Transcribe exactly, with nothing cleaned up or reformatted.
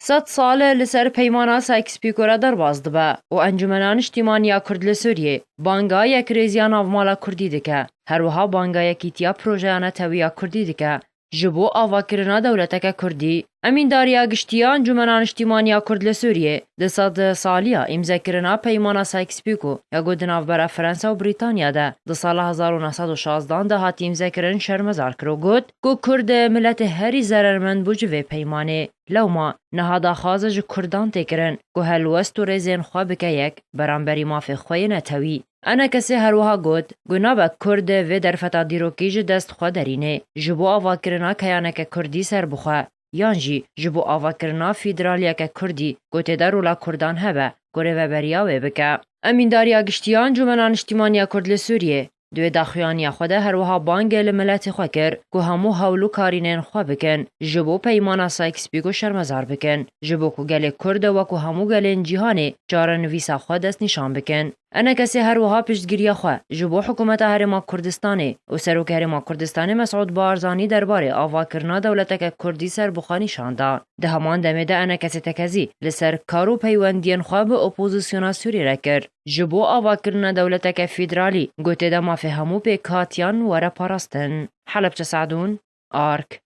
Sed sal e li ser peymana Sykes-Picot re derbas dibe û Encûmena Niştîmaniya Kurd li Sûriyê banga yekrêziya navmala Kurdî dike. Her wiha banga yekîtiya projeya netewî ya Kurdî dike. Ji bo avakirina dewleteke Kurdî, Emîndariya Giştî ya Encûmena Niştîmaniya Kurd li Sûriyê di sed saliya îmzekirina peymana Sykes-Picot ya ku di navbera Fransa û Brîtanya de di sala hezar û neh sed û şazdan de hat îmzekirin şermezar kir û got ku Kurd miletê herî zerermend bû ji vê peymanê. Lewma niha daxwaze ji Kurdan tê kirin ku helwest û rêzên xwe bike yek beramberî mafê xwe yê netewî. Enekesê her wiha got ku nabe Kurd vê derfeta dîrokî ji dest xwe derînê, ji bo avakirina keyaneke Kurdî serbixwe, yan jî ji bo avakirina fîderaliyeke Kurdî ku tê de rola Kurdan hebe, ku rêveberiya wê bike. Emîndariya Giştî ya Encûmena Niştîmaniya Kurd li Sûriyê di wê daxuyaniya xwe de her wiha bangê li miletê xwe kir ku hemû hewl û karînên xwe bikin, ji bo peymana Sykes-Picot şermezar bikin, ji bo ku gelê Kurd wekû hemû gelên cîhanê çarenivîsa xwe destnîşan bikin. Enekesê her wiha piştgiriya xwe ji bo Hikûmeta Herêma Kurdistanê û Serokê Herêma Kurdistanê Mesûd Barzanî derbarê avakirina dewleteke Kurdî serbixwe nîşan da. Di heman demê de Enekesê tekezî li ser kar û peywendiyên xwe bi opozisyona Sûrî re kir. Ji bo avakirina dewleteke fîderalî, gotê de mafê hemû pêkhatiyan were parastin. Helebçe Sadûn, Ark.